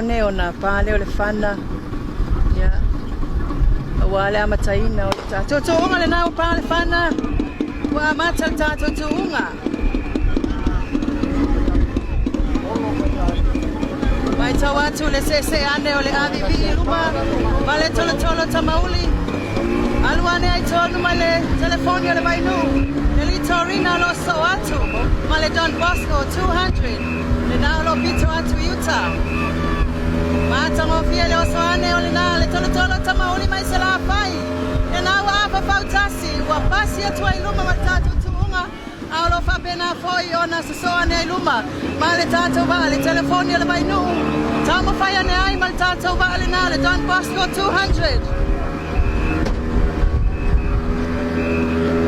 One ona pa lea o le fana, ia, aua le amataina o le tatou tuuga lena ua pa le fana, ua amata le tatou tuuga. Matau atu le seesee ane o le aviivii i luma ma le tolotolo tamauli. Alu ane ai tonu mai le telefoni o le Vainuu, le Litorina o lo o soo atu ma le Don Bosco 200, lena o lo o pito atu i uta. Matagofie le oso ane o lena le tolotolo tamauli mai Salafai, lena ua afa fautasi, ua pasi atu ai i luma ma le tatou tuuga. A o lo o faapena foi ona sosoo ane ai luma ma le tatou vaa le telefoni o le Vainuu, taumafai ane ai ma le tatou vaa lena le Don Bosco 200.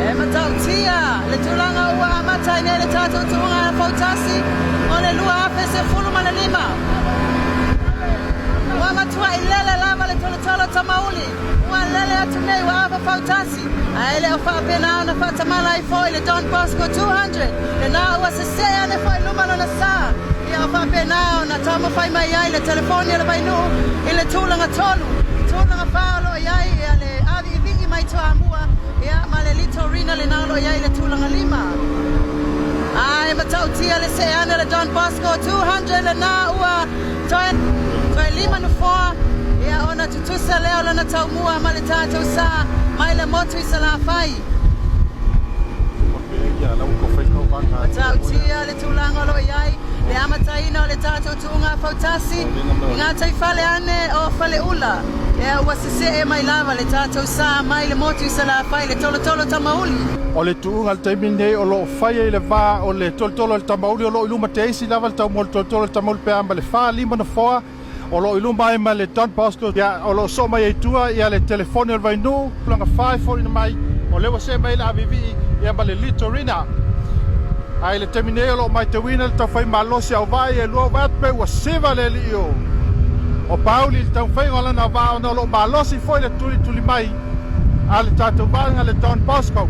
E matautia le tulaga ua amata ai nei le tatou tuuga fautasi o le 2015. Ua matuai lele lava le tolotolo tamauli, ua lele atu nei ua afa fautasi. Ae le o faapena ona faatamala ai foi le Don Bosco 200, lena ua sesee ane foi i luma lona sa, ia o faapena ona taumafai mai ai le telefoni a le Vainuu i le tulaga tolu, tulaga fa o lo o i ai ia le aviivii mai Toamua, ia ma le Litorina lena o lo o i ai i le tulaga lima. Ae matautia le see ane o le Don Bosco 200 lena ua toe toe lima nofoa, ia ona tutusa lea o lona taumua ma le tatou sa mai le motu i Salafai. Matautia le tulaga o lo o i ai le amataina o le tatou tuuga fautasi i gataifale ane o Faleula. Ea ua sesee mai lava le tatou sa mai le motu i Salafai le tolotolo tamauli. O le tuuga i le taimi lenei o lo o fai ai le va o le tolotolo o le tamauli o lo o i luma te isi lava le taumua o le tolotolo o le tamauli pe a ma le fa lima nofoa O lo o i luma ai ma le Don Bosco, ia, o lo o soo mai ai i tua, ia, le telefoni o le Vainuu, tulaga fa e foliga mai, o lea ua see mai ai le aviivii, ia, ma le Litorina. Ae i le taimi nei o lo o matauina le taufai malosi au vaa ia e lua, vae atu pe ua siva le alii o, o Pauli i le taumafaiga o lana vaa ona o lo o malosi foi le tulituli mai a le tatou vaega le Don Bosco.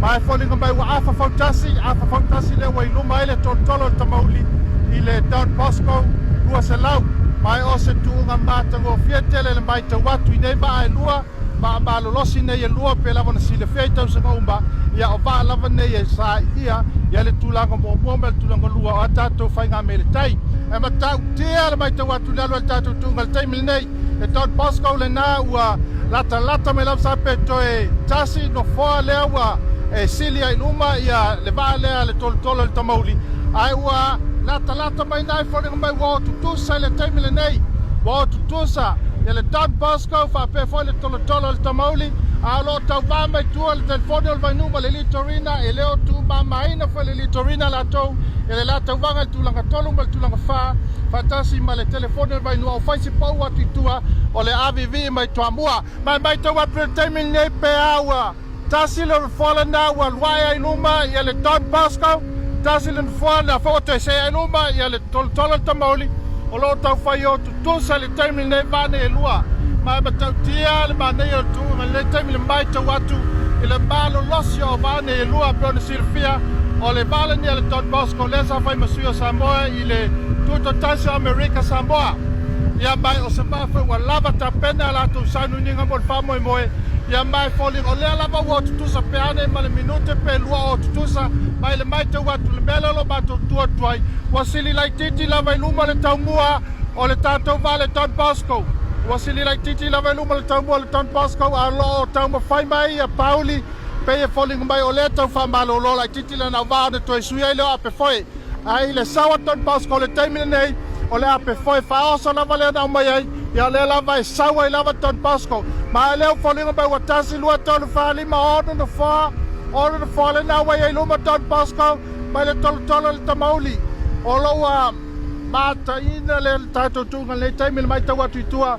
Ma e foliga mai ua afa fautasi, afa fautasi lea ua i luma ai le tolotolo o le tamauli i le Don Bosco 200. Ma e o se tuuga matagofie tele le matau atu i nei vaa e lua, vaa malolosi nei e lua pe lava ona silafia i tausaga uma, ia o vaa lava nei e saia ia le tulaga muamua ma le tulaga lua o a tatou faigameletai. E matautia le matau atu i le alu a le tatou tuuga i le taimi lenei. E Don Bosco lena ua latalata mai lava sa pe toe tasi nofoa lea ua e sili ai luma ia le vaa lea le tolotolo i le tamauli ae ua latalata mai na e foliga mai ua o tutusa i le taimi lenei ua o tutusa ia le Don Bosco faapea foi le tolotolo i le tamauli a o lo o tauva mai tua le telefoni o le Vainuu ma le Litorina e le o tuumamaina foi le Litorina latou i le la tauvaga i le tulaga tolu ma le tulaga fa faatasi ma le telefoni o le Vainuu o fai se pau atu i tua o le aviivii mai Toamua. Ma e matau atu i le taimi lenei pe a ua tasi le nofoa lena ua luae ai luma ia le Don Bosco, tasi le nofoa lena foi ua toe see ai luma ia le Tolotolo le Tamauli o lo o tau fai o tutusa i le taimi lenei vaa nei e lua. Ma e matautia le manaia o le tuuga i lenei taimi le matau atu i le malolosi o vaa nei e lua pei ona silafia o le vaa lenei a le Don Bosco lea sa fai ma sui o Samoa i le Tutoatasi o Amerika Samoa. Ia mai o se vaa foi ua lava tapena a latou sauniuniga mo le faamoemoe. Ia mai foliga o lea lava ua tutusa pe a nei ma le minute pe lua o tutusa mai le matau atu le mea lea o lo o matou tu atu ai ua sili laitiiti lava i luma le taumua o le tatou vaa le Don Bosco. Ua sili laitiiti lava i luma le taumua o le Don Bosco a o lo o taumafai mai ia Pauli pei e foliga mai o lea e tau faamalolo laitiiti lana auvaa ona toe sui ai lea o apefoe. Ae i le sao a Don Bosco o le taimi lenei, o le apefoe faaoso lava lea na aumai ai, ia o lea lava e sau ai lava Don Bosco. Ma o lea ua foliga mai ua tasi, lua, tolu, fa, lima, ono nofoa, ono nofoa lena ua i ai luma Don Bosco mai le tolotolo i le tamauli. O lo ua mataina le tatou tuuga i lenei taimi le matau atu i tua.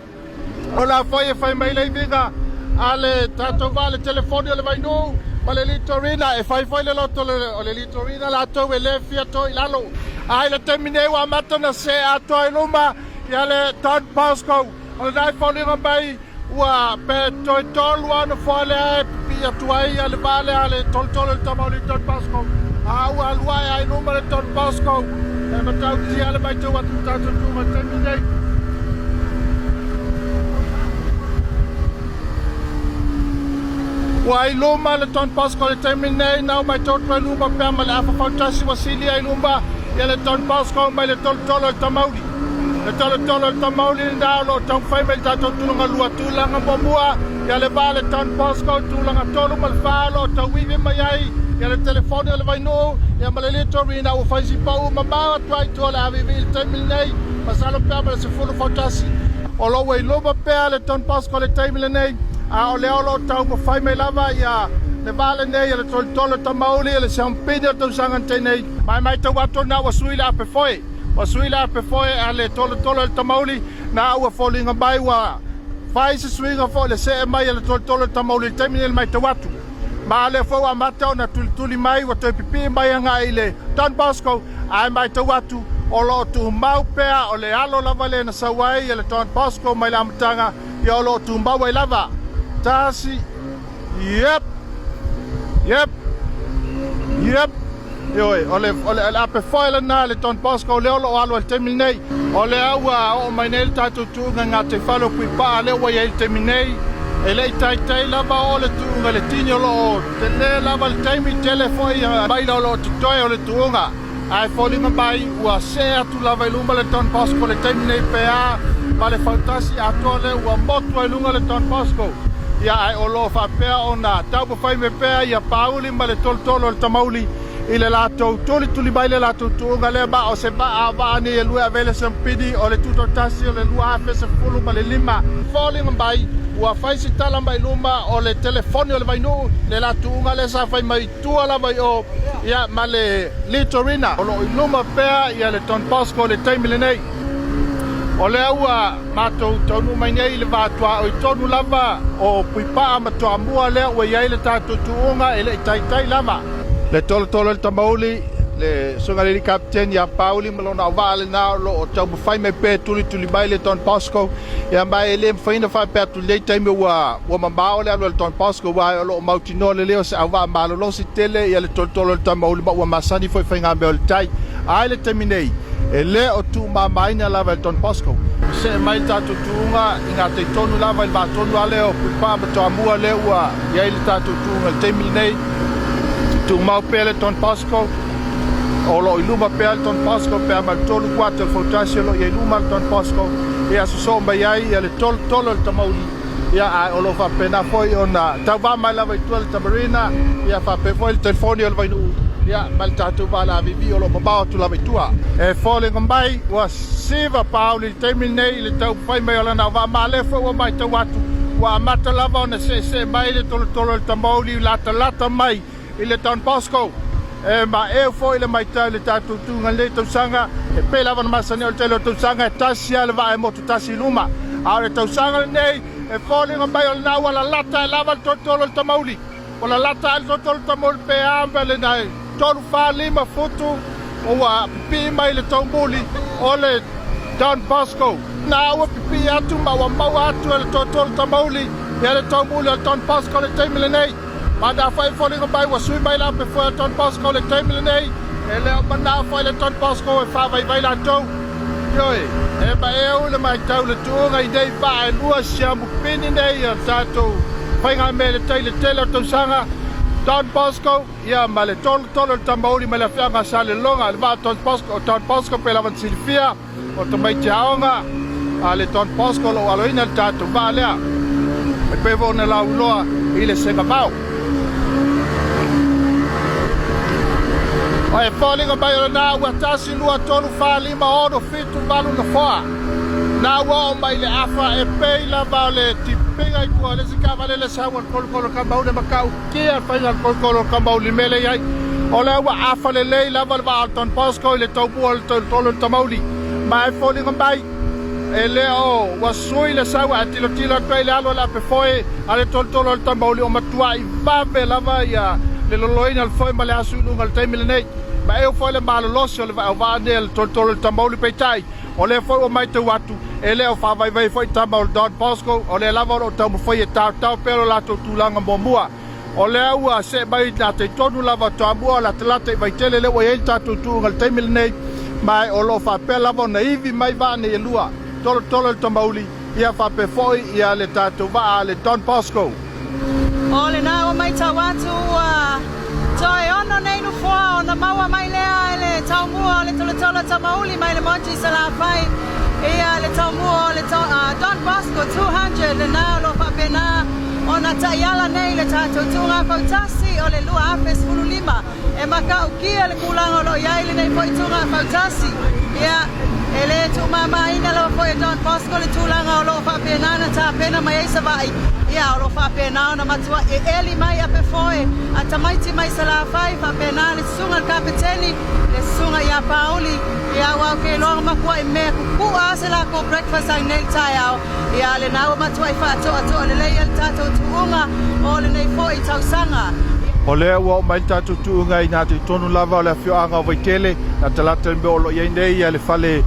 O la foi e fai mai le iviga a le tatou vaa le telefoni o le Vainuu ma le Litorina e fai foi le loto o le Litorina latou e le fia to i lalo. A i le taimi nei ua amata ona see atoa i luma ia le Don Bosco. O lena e foliga mai ua pe toe tolu lava nofoa lea e pipii atu ai ia le vaa lea a le tolotolo i le tama o le Don Bosco. A ua alu ae ai luma le Don Bosco. E matautia le matau atu i le tatou tuuga i le taimi nei. Ua i luma le Don Bosco i le taimi lenei, na uma i totonu i luma pea ma le afa fautasi ua silia i luma ia le Don Bosco mai le tolotolo o le Tamauli. Le tolotolo o le Tamauli lena o lo o taumafai mai le tatou tulaga lua tulaga muamua ia le va le Don Bosco tulaga tolu ma le fa o lo o tauivi mai ai ia le telefoni o le Vainuu ia ma le Litorina ua fai si pau mamao atu ai i tua o le AVV i le taimi lenei masalo pea ma le 10 fautasi. O lo o ua i luma pea le Don Bosco i le taimi lenei, a o lea o lo o taumafai mai lava ia le va lenei o le tolotolo tamauli o le siampini o le tausaga na tea nei. Ma e matau atu na ua sui le ape foe, ua sui le ape foe a le tolotolo o le tamauli, na ua foliga mai ua fai se suiga foi le see mai a le tolotolo o le tamauli i le taimi lenei le matau atu. Ma o lea foi ua amata ona tulituli mai ua toe pipii mai agai i le Don Bosco, ae matau atu o lo o tumau pea o le alo lava lea na sau ai e le Don Bosco mai le amataga, ia o lo o tumau ai lava. Tasi, yep, yep, yep. Ioe, o le, o le, o le ape foe lena le Don Bosco lea o lo o alu ai le taimi lenei. O lea ua oo mai nei le tatou tuuga i gataifale o Puipaa lea ua i ai le taimi nei. E le i taitai lava oo le tuuga i le tini o lo o tele lava le taimi, tele foi maila o lo o totoe o le tuuga. Ae foliga mai ua see atu lava i luma le Don Bosco i le taimi nei pe a ma le fautasi atoa lea ua motu ai luga le Don Bosco. Ia ae o lo o faapea ona taumafai mai pea ia Pauli ma le tolotolo o le Tamauli i le latou tulituli mai le latou tuuga lea ma o se vaa vaa nei e lua e ave le siampini o le tutoatasi o le 2015. Foliga mai ua fai se tala mai luma o le telefoni o le Vainuu le la tuuga lea sa fai mai tua lava i o ia ma le Litorina o lo o i luma pea ia le Don Bosco i le taimi lenei. O lea ua matou taunuu mai nei i le va tuaoi tonu lava o Puipaa ma Toamua lea ua i ai le tatou tuuga e le i taitai lava. Le tolotolo e le Tamauli, le Susuga i le Alii Kapeteni ia Pauli ma lona auvaa lena o lo o taumafai mai pea e tulituli mai le Don Bosco. Ia ma e le mafai ona faapea atu i lenei taimi ua ua mamao le alu a le Don Bosco aua o lo o mautinoa lelei o se auvaa malolosi tele ia le tolotolo o le Tamauli ma ua masani foi i faigamea o le tai. A i le taimi nei, e le o tuumamaina lava e le Don Bosco. See mai le tatou tuuga i gatai tonu lava i le va tonu lava lea o Puipaa ma Toamua lea ua i ai le tatou tuuga i le taimi lenei. Tumau pea le Don Bosco, o lo o i luma pea le Don Bosco pe a ma le tolu kuata o le fautasi o lo o i ai luma le Don Bosco ia sosoo mai ai ia le tolotolo o le Tamauli ia ae o lo o faapena foi ona tauva mai lava i tua le Tamarina ia faapea foi le telefoni o le Vainuu ia ma le tatou vaa le AVV o lo o mamao atu lava i tua. E foliga mai ua siva Pauli i le taimi lenei i le taumafai mai o lana auvaa ma lea foi ua matau atu ua amata lava ona seesee mai le tolotolo o le Tamauli latalata mai i le Don Bosco. E maeu foi le matau i le tatou tuga i lenei tausaga, e pei lava ona masani o le tele o tausaga e tasi lava le vaa e motu tasi i luma. A o le tausaga lenei, e foliga mai o lena ua lalata e lava le tolotolo o le Tamauli. Ua lalata ae le tolotolo o le Tamauli pe a ma le nai 3, 4, 5 futu ua pipii mai le taumuli o le Don Bosco. Na ua pipii atu ma ua maua atu e le tolotolo Tamauli ia le taumuli o le Don Bosco i le taimi lenei. Ma na fai foliga mai ua sui mai la pe foe a Don Bosco le taimi lenei, e le o manao foi le Don Bosco e faavaivai latou. Ioe, e maeu le matau le tuuga i nei vaa e lua siamu pini nei a tatou faigamea i le tai le tele o tausaga, Don Bosco, ia ma le tolotolo o le tamauli mai le afioaga a Saleloga, le vaa Don Bosco, o Don Bosco pei lava ona silafia, O tamaiti aoga a le Don Bosco o lo o aloina le tatou vaa lea e pei foi ona lauiloa i le Segavao. O e foliga mai o lena ua 1, 2, 3, 4, 5, 6, 7, 8 nofoa. Na ua oo mai le afa e pei lava o le tipiga i tua o le isi taavale le sau a le kolokolo kamaule ma tautia le faiga o le kolokolo kamauli mea lea i ai. O lea ua afa lelei lava le vaa o le Don Bosco i le taumua o le tolotolo o le tamauli. Ma e foliga mai e le o ua sui le sau ae tilotilo atu ai i le alu a le ape foe a le tolotolo o le tamauli o matuai vave lava ia le loloina o le foe ma le asu i luga o le taimi lenei. Ma eu foi le malolosi o le vaa nei a le tolotolo o le tamauli peitai O lea foi ua matau atu, e le o faavaivai foi tama o le Don Bosco, o lea lava o lo o taumafai e taotao pea lo latou tulaga muamua. O lea ua see mai i tai tonu lava o Toamua, o latalata i Vaitele lea ua i ai le tatou tuuga i le taimi lenei, ma o lo o faapea lava ona ivi mai vaa nei e lua, tolotolo i le Tamauli, ia faapea foi ia le tatou vaa le Don Bosco. O lena ua matau atu ua toe ono nei nofoa ona maua mai lea e le taumua o le Tolotolo Tamauli mai le motu i Salafai, ia le taumua o le Don Bosco 200 lena o lo o faapena ona taiala nei le tatou tuuga fautasi o le 2015. E matautia le tulaga o lo o i ai lenei foi tuuga fautasi. Ia, e le tuumamaina lava foi e Don Bosco le tulaga o lo o faapena ona tapena mai ai Savaii. Ia, o lo o faapena ona matuai eli mai ape foe a tamaiti mai Salafai, faapena le susuga i le kapeteni, le susuga ia Pauli. Ia, aua ou te iloa na matuai mea kukua se latou breakfast ai nei le taeao. Ia, lena ua matuai faatoatoa lelei ai le tatou tuuga o lenei foi tausaga. O lea ua oo mai le tatou tuuga i nā tonu lava o le afioaga o Vaitele, na talata le mea o lo o i ai nei ia le fale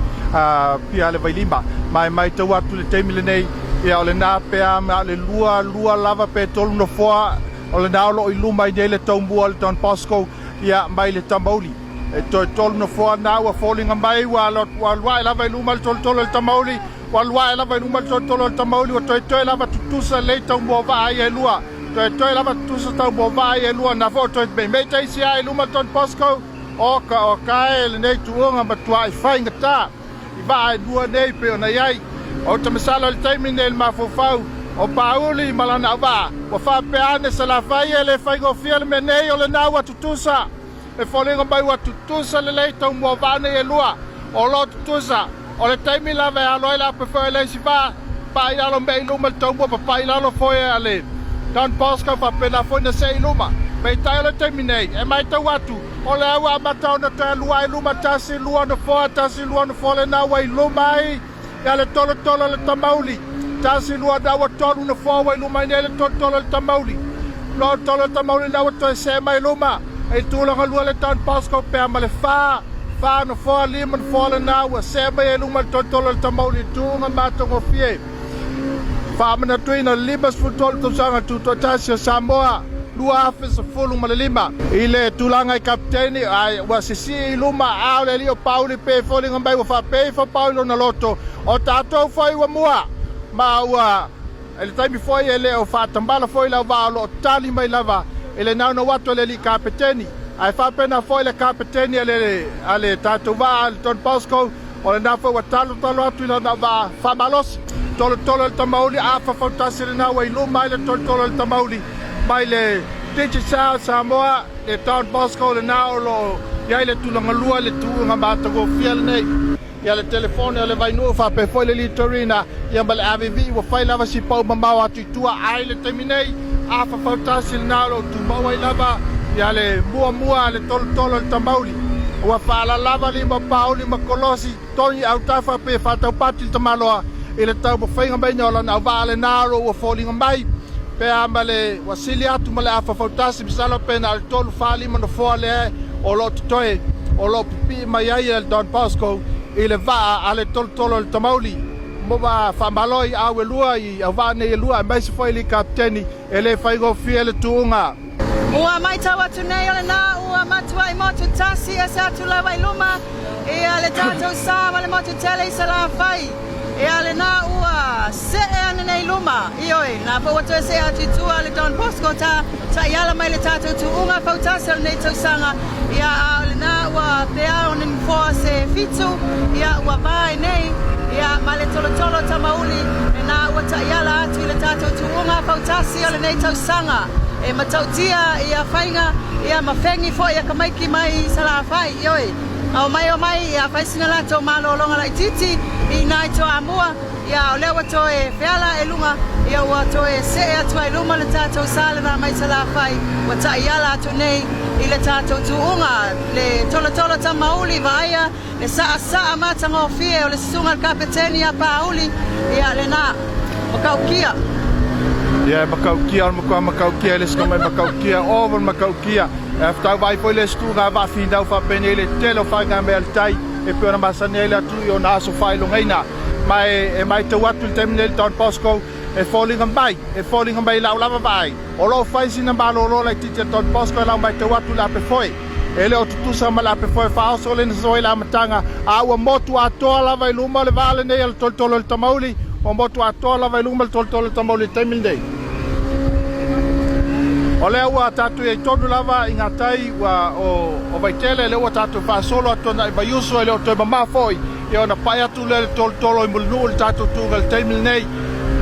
pia le Vailima. Ma e matau atu le taimi lenei, ia o lena pe a ma le lua, lua lava pe tolu nofoa, o lena o lo o i luma ai nei le taumua o le Don Bosco, ia mai le Tamauli. E toe tolu nofoa na ua foliga mai ua alu ae lava i luma le tolotolo o le Tamauli, ua alu ae lava i luma le tolotolo o le Tamauli, ua toetoe lava tutusa lelei taumua vaa ia e lua. Toetoe lava tutusa taumua vaa ia e lua, na foi toe meimei taisi ae i luma le Don Bosco, o ka o kae lenei tuuga matuai faigata i vaa e lua nei pe ona i ai. O te masalo i le taimi nei le mafaufau o Pauli ma lana auvaa, ua faapea ane Salafai e le faigofie le mea nei o lena ua tutusa. E foliga mai ua tutusa lelei taumua vaa nei e lua, o lo o tutusa. O le taimi lava e alo ai le ape foe a le isi vaa, pa'i i lalo mea i luma le taumua, papa'i i lalo foe a le Don Bosco faapena foi na see i luma. Peitai o le taimi nei, e matau atu, o lea ua amata ona toe alu ae i luma, tasi, lua nofoa, tasi, lua nofoa lena ua i luma ai ia le tolotolo o le Tamauli. Tasi, lua, na ua tolu nofoa ua i luma ai nei le tolotolo o le Tamauli. Tolotolo o le Tamauli na ua toe see mai i luma. E i tulaga lua le Don Bosco pea ma le fa, fa nofoa, lima nofoa lena ua see mai ai i luma le tolotolo o le Tamauli i tuuga matagofie. Faamanatuina le 53 tausaga tutoatasi o Samoa 2015. I le tulaga i kapeteni, ai, ua sisii i luma a o le alii o Pauli pe foliga mai ua faapea ifo Pauli lona loto, o tatou foi ua mua, ma ua i le taimi foi e le o faatamala foi le auvaa o lo o tali mai lava i le naunau atu a le alii kapeteni. Ae faapena foi le kapeteni a le tatou vaa le Don Bosco, o lena foi ua talotalo atu i lana auvaa faamalosi. Tolotolo e le Tamauli, a fafautasi lena ua i luma ai le tolotolo e le Tamauli mai le Digicel Samoa, le Don Bosco lena o lo o i ai le tulaga lua le tuuga matagofie lenei. Ia le telefone o le Vainuu faapea foi le Litorina ia ma le AVV ua fai lava si pau mamao atu i tua ai le taimi nei, a fafautasi lena o lo o tumau ai lava ia le muamua a le tolotolo o le Tamauli. Ua faalalava lima Pauli ma Kolosi togi autafa pe faataupati le tamaloa i le taumafaiga maiga o lana auvaa lena o lo o ua foliga mai pe a ma le ua sili atu ma le a fafautasi masalo pe na o le tolu fa lima nofoa lea o lo o totoe o lo o pipii mai ai e le Don Bosco i le vaa a le tolotolo o le Tamauli. Mo ma faamalo i au e lua i auvaa nei e lua aemaise foi le kapeteni e le faigofie le tuuga. Ua matau atu nei o lena ua matuai motu tasi ese atu lava i luma ia le tatou sa ma le motu tele i Salafai. Ia lena ua see ane nei i luma. Ioe, na foi ua toe see atu i tua le Don Bosco ta taiala mai le tatou tuuga fautasi o lenei tausaga. Ia a o lena ua pea o ni nofoa se fitu, ia ua vae nei, ia ma le tolotolo Tamauli, lena ua taiala atu i le tatou tuuga fautasi o lenei tausaga. E matautia ia faiga, ia ma fegi foi ia tamaiti mai i Salafai. Ioe, a omai omai ia fai sina latou malologa laitiiti i ina i Toamua, ia o lea ua toe feala e luga, ia ua toe see atu ai luma le tatou sa lena mai Salafai, ua taiala atu nei i le tatou tuuga, le tolotolo Tamauli vaaia le saasaa matagofie o le susuga i le kapeteni ia Pauli, ia lena matautia. Ia e matautia o le matua matautia e le isi mai matautia ova le matautia. E fetauvaai foi le isi tuuga vaafinau faapenei le tele o faiga mea a le tai e pei ona masani ai le atunuu i ona aso faailogaina. Ma e matau atu i le taimi nei le Don Bosco e foliga mai, e foliga mai i lau lava vaai, o lo o fai sina malolo laitiiti a Don Bosco e lau matau atu i le ape foe. E le o tutusa ma le ape foe faaoso le na soa i le amataga, a ua motu atoa lava i luma o le vaa lenei a le tolotolo o le Tamauli, ua motu atoa lava i luma le tolotolo o le Tamauli i le taimi lenei. O lea ua tatou i ai tonu lava i gatai ua o Vaitele, lea ua tatou faasolo atu agai Vaiusu, e le o toe mamao foi ia ona pae atu lea le tolotolo i Mulinuu le tatou tuuga i le taimi lenei.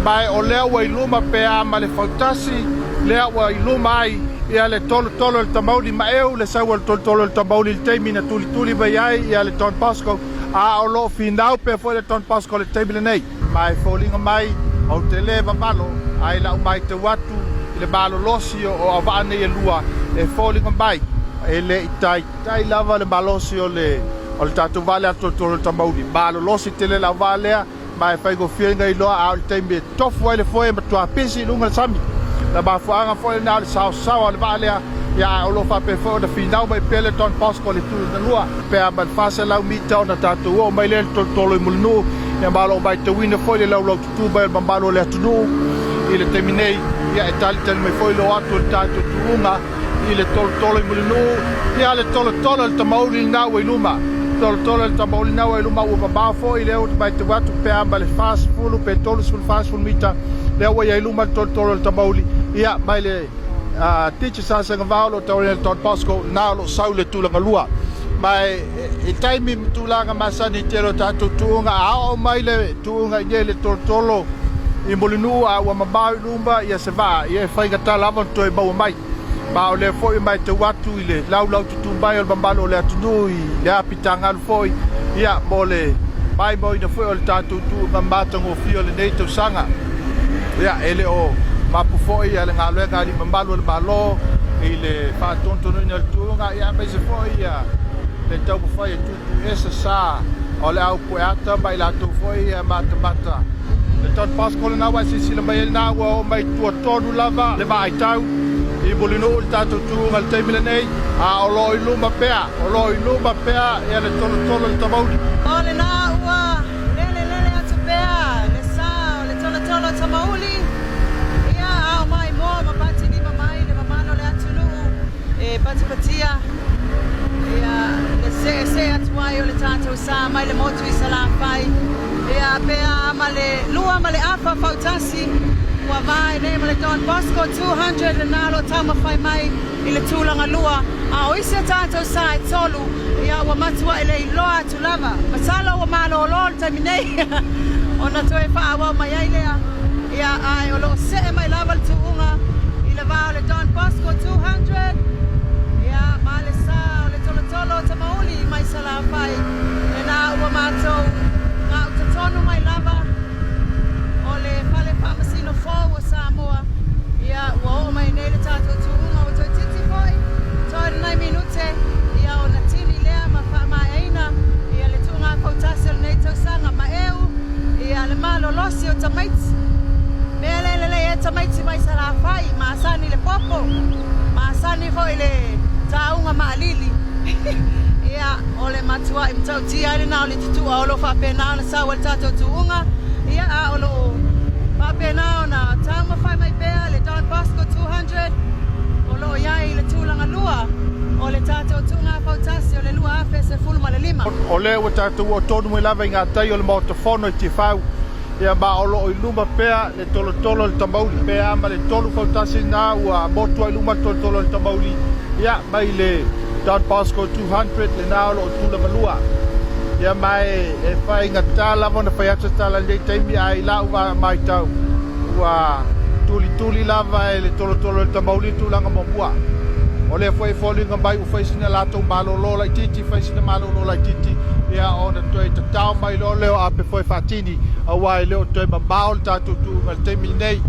Ma o lea ua i luma pe a ma le fautasi lea ua i luma ai ia le tolotolo i le Tamauli Maeu, le sau o le tolotolo i le Tamauli i le taimi na tulituli mai ai ia le Don Bosco, a o lo o finau pea foi le Don Bosco i le taimi lenei. Ma e foliga mai ou te lē vavalo, ae i lau matau atu i le malolosi o auvaa nei e lua, e foliga mai e le i taitai lava le malosi o le o le tatou vaa lea tolotolo i le Tamauli. Malolosi tele le auvaa lea ma e faigofie iloa, a o le taimi e tofu ai le foe e matua pisi i luga le sami. Na mafuaaga foi lena o le saosaoa o le vaa lea. Ia, ae o lo o faapea foi ona finau mai pea le Don Bosco i le tulaga lua pe a ma le 400 mita ona tatou oo mai lea i le tolotolo i Mulinuu. Ia, ma o lo o matauina foi le laulau tutū mai o le mamalu o le atunuu i le taimi nei. Ia, e talitali mai foi lo atu o le tatou tuuga i le tolotolo i Mulinuu. Ia, le tolotolo i le Tamauli lena ua i luma, tolotolo i le Tamauli lena ua i luma, ua mamao foi lea ua matau atu pe a ma le 40 pe 30 40 mita lea ua i ai luma le tolotolo i le Tamauli. Ia, mai le teacher sa Sagavao lo tau le Don Bosco na o lo sau le tulaga lua. Ma e taimi ma tulaga masani tele o tatou tuuga, a oo mai le tuuga i nei le tolotolo i Mulinuu a ua mamao i luma ia se vaa, ia e faigata lava ona toe maua mai. Ma o lea foi e matau atu i le laulau tutū mai o le mamalu o le atunuu i le apitagalu foi, ia, mo le maimoaina foi o le tatou tuuga matagofie o lenei tausaga. Ia, e le o mapu foi le galuega a alii mamalu o le Malo i le faatonutonuina o le tuuga, ia, aemaise foi ia le taumafai e tuutuuese sa o le au pueata ma i latou foi matamata. Le Don Bosco lena ua e silasila mai ai lena ua oo mai tua tonu lava le vaaitau i Mulinuu le tatou tuuga i le taimi lenei, a o lo o i luma pea, o lo o i luma pea ia le tolotolo i le Tamauli. O lena ua lele lele atu pea le sa o le tolotolo Tamauli. Ia, ao mai moa ma patilima mai le mamalu o le atunuu e patipatia ia le seesee atu ai o le tatou sa mai le motu i Salafai. Ia, pe a ma le lua ma le afa fautasi ua vae nei ma le Don Bosco 200 lena o lo o taumafai mai i le tulaga lua, a o isi a tatou sa e tolu, ia, ua matuai le iloa atu lava. Masalo ua malōlō le taimi nei ona toe faaauau mai ai lea. Ia, ae o lo o see mai lava le tuuga i le vā o le Don Bosco 200, ia, ma le sa o le tolotolo o Tamauli mai Salafai lena ua matou gautatonu mai lava o le fale faamasino fou o Samoa. Ia, ua oo mai nei le tatou tuuga, ua toeitiiti foi toe lenei minute, ia, ona tini lea ma faamaeaina ia le tuuga fautasi o lenei tausaga maeu. Ia, le malolosi o tamaiti mea le lelei e tamaiti mai Salafai masani le popo, masani foi le tauga maalili. Ia, o le matuai matautia ai lena o le tutua o lo o faapena ona sau ai le tatou tuuga. Ia, a o lo o faapena ona taumafai mai pea le Don Bosco 200 o lo o i ai i le tulaga lua o le tatou tuuga fautasi o le 2015. O lea ua tatou oo tonu mai lava i gatai o le Maota Fono i Tiafau. Ia, ma o lo o i luma pea le tolotolo o le Tamauli pe a ma le tolu fautasi na ua motu ai luma le tolotolo o le Tamauli. Ia, mai le Don Bosco 200 lena o lo o tulaga lua. Ia, ma e faigata lava ona fai atu se tala i lenei taimi, ae i lau matau ua tulituli lava e le tolotolo o le Tamauli le tulaga muamua. O lea foi e foliga mai ua fai sina latou malōlō laitiiti, fai sina malōlō laitiiti, ia, ona toe tatao mai loa lea o ape foi faatini, auā e le o toe mamao le tatou tuuga i le taimi lenei.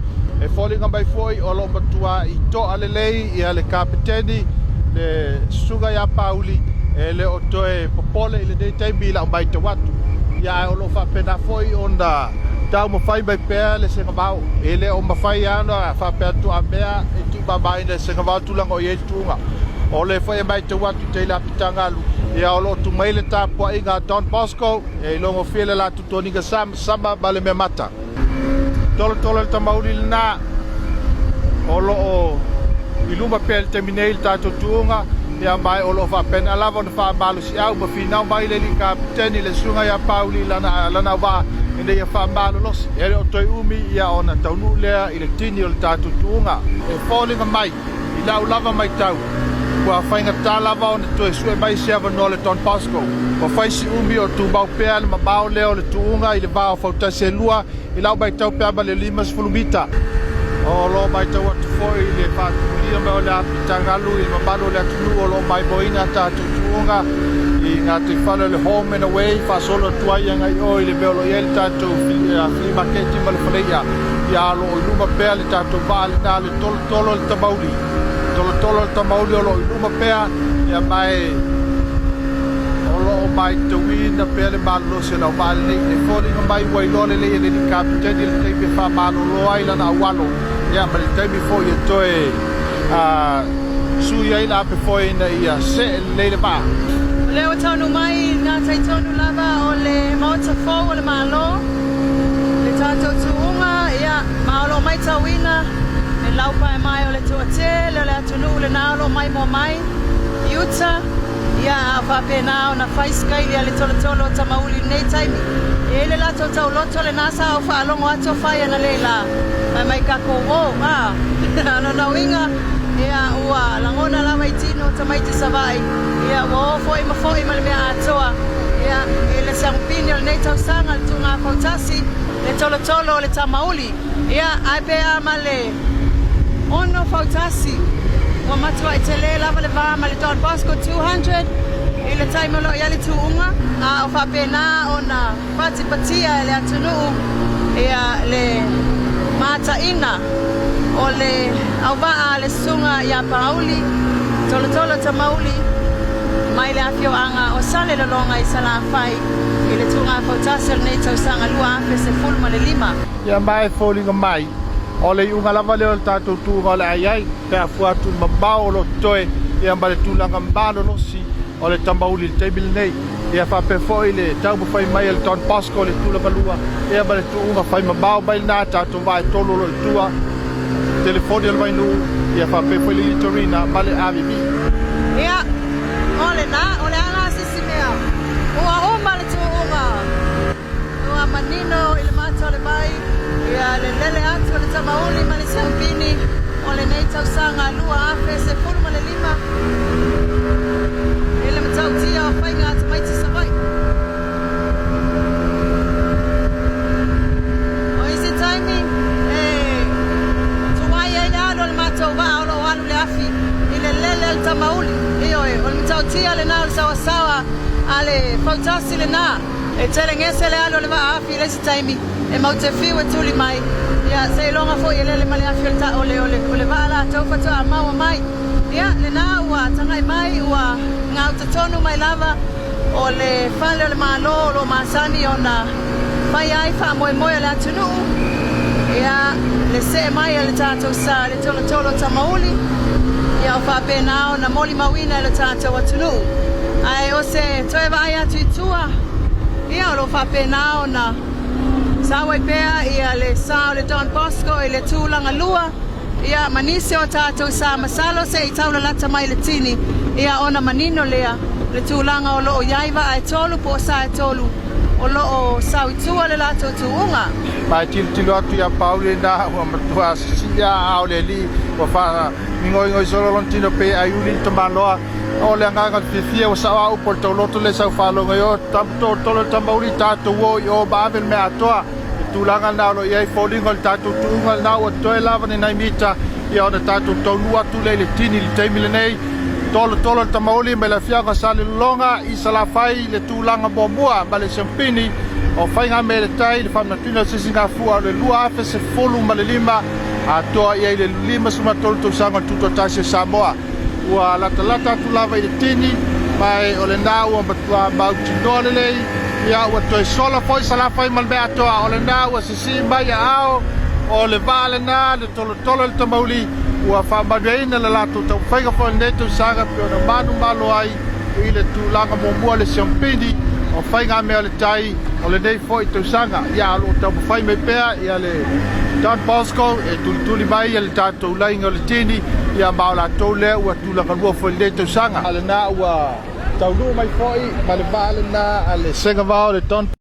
E foliga mai foi o lo o matua i toa lelei ia le kapeteni le susuga ia Pauli, e le o toe popole i lenei taimi i lau matau atu. Ia, ae o lo o faapena foi ona taumafai mai pea le Segavao. E le o mafai lava ona faapea atu a mea e tuumamaina e Segavao tulaga o i ai le tuuga. O le foi e matau atu i tai pitagalu, ia, o lo o tumai le tapuaiga a Don Bosco e ilogofie le latou toniga sama ma le mea mata. Tolotolo le Tamauli lena o lo o i luma pea i le taimi nei le tatou tuuga. Ia, ma o lo o faapena lava ona faamalosiau ma finau mai le alii kapeteni le susuga ia Pauli lana lana auvaa ina ia faamalolosi. E le o toe umi ia ona taunuu lea i le tini o le tatou tuuga. E foliga mai i I lau lava matau, ua faigata lava ona toe sue mai se avanoa o le Don Bosco. Ua fai si umi o tumau pea le mamao lea o le tuuga i le va o fautasi e lua i lau matau pe a ma le 50 mita. O lo o matau atu foi i le faatumulia mai o le apitagalu i le mamalu o le atunuu o lo o maimoaina tatou tuuga i gataifale o le home and away faasolo atu ai agai o i le mea o lo o i ai le tatou flea maketi ma le faleia. Ia o lo o i luma pea le tatou vaa lena le tolotolo o le tamauli. Tolotolo o le tamauli o lo o i luma pea ia mae o lo o matauina pea le malolosi o le auvaa lenei. E foliga mai ua iloa lelei e le alii kapeteni le taimi e faamalolo ai lana aualo ia ma le taimi foi e toe sui ai le ape foe ina ia see lelei le vaa. O lea ua taunuu mai i gatai tonu lava o le Maota fou o le Malo, le tatou tuuga, ia, ma o lo o matauina le laupaemae o le toatele o le atunuu lena o lo o maimoa mai i uta, ia, a o faapena ona fai sikaili a le tolotolo o Tamauli i lenei taimi. E i ai le latou tauloto lena sa ou faalogo atu o fai analeila, fai mai kako o, a, o lona uiga, ia, ua lagona lava i tino o tamaiti Savaii, ia, ua o foi ma foi ma le mea atoa, ia, i le siamupini o lenei tausaga, le tuuga fautasi, le tolotolo o le Tamauli, ia, ae pe a ma le ono fautasi, ua matuai tele lava le va ma le Don Bosco 200 i le taimi o lo o i ai le tuuga, a o faapena ona patipatia e le atunuu ia le mataina o le auvaa a le susuga ia Pauli Tolotolo Tamauli mai le afioaga o Salelologa i Salafai i le tuuga fautasi o lenei tausaga 2015. Ia ma e foliga mai, o le iuga lava lea o le tatou tuuga o le a i ai, pe a fua atu i le mamao o lo o totoe ia ma le tulaga malolosi o le Tamauli i le taimi lenei. Ia faapea foi le taumafai mai a le Don Bosco i le tulaga lua, ia ma le tuuga fai mamao mai lena tatou vaa e tolu o lo o i tua, telefoni o le Vainuu, ia faapea foi le Litorina ma le AVV. Ia, o lena, o le a la se isi mea? Ua uma le tuuga. Ua manino i le mata o le vai, ia le lele atu o le Tamauli ma le Siaupini o lenei tausaga 2015 i le matautia o faiga a tamaiti Savaii. O isi taimi e tuai ai le alu o le matou vaa o lo o alu le afi i le lele a le Tamauli. Ioe, o le matautia lena o le saoasaoa a le fautasi lena. E telegese le alu o le vaa afi i le isi taimi e mau te fiu e tuli mai. Ia, seiloga foi e lele ma le afi o le ta, o le, o le, o le vaa latou faatoa maua mai. Ia, lena ua tagai mai, ua gauta tonu mai lava o le fale o le Malo o lo o masani ona fai ai faamoemoe o le atunuu. Ia, le see mai a le tatou sa i le tolotolo tamauli, ia o faapena ona molimauina e le tatou atunuu. Ae o se toe vaai atu i tua, ia o lo o faapena ona sau ai pea ia le sa o le Don Bosco i le tulaga lua, ia ma nisi o tatou sa masalo se i taulalata mai le tini, ia ona manino lea le tulaga o lo o i ai vaa e tolu po o sa e tolu o lo o sau i tua le latou tuuga. Ma e tilotilo atu ia Pauli lena ua matua sisii a ao le alii ua faamigoigoi solo lona tino pei e aiuli le tamaloa. O le agaga o le fiafia ua sao a upu o le tauloto le sau faalogo i o tolo le tamauli tatou o i o ma ave le mea atoa. Le tulaga lena o lo o i ai foliga o le tatou tuuga lena ua toe lava ni nai mita ia ona tatou taunuu atu lea i le tini i le taimi lenei. Tolotolo le tamauli mai le afioaga o Salelologa i Salafai i le tulaga muamua ma le siampini o Faigamea-le-Tai i le faamanatuina o se isi gafua o le 2015 atoa i ai le 53 tausaga o le Tutoatasi o Samoa. Ua latalata atu lava i le tini, ma e o lena ua matua mautinoa lelei, ia ua toe sola foi Salafai ma le mea atoa, o lena ua sisii mai aao o le vaa lena, le tolotolo i le tamauli, ua faamanuiaina le latou taumafaiga foi o lenei tausaga pei ona manumalo ai i le tulaga muamua le siampini o faigamea o le tai o lenei foi tausaga. Ia, o lo o taumafai mai pea ia le Don Bosco e tulituli mai ia le tatou laina o le tini, ia ma o latou lea ua tulaga lua foi i lenei tausaga. A lena ua taunuu mai foi ma le vaa lena a le Segavao le Don.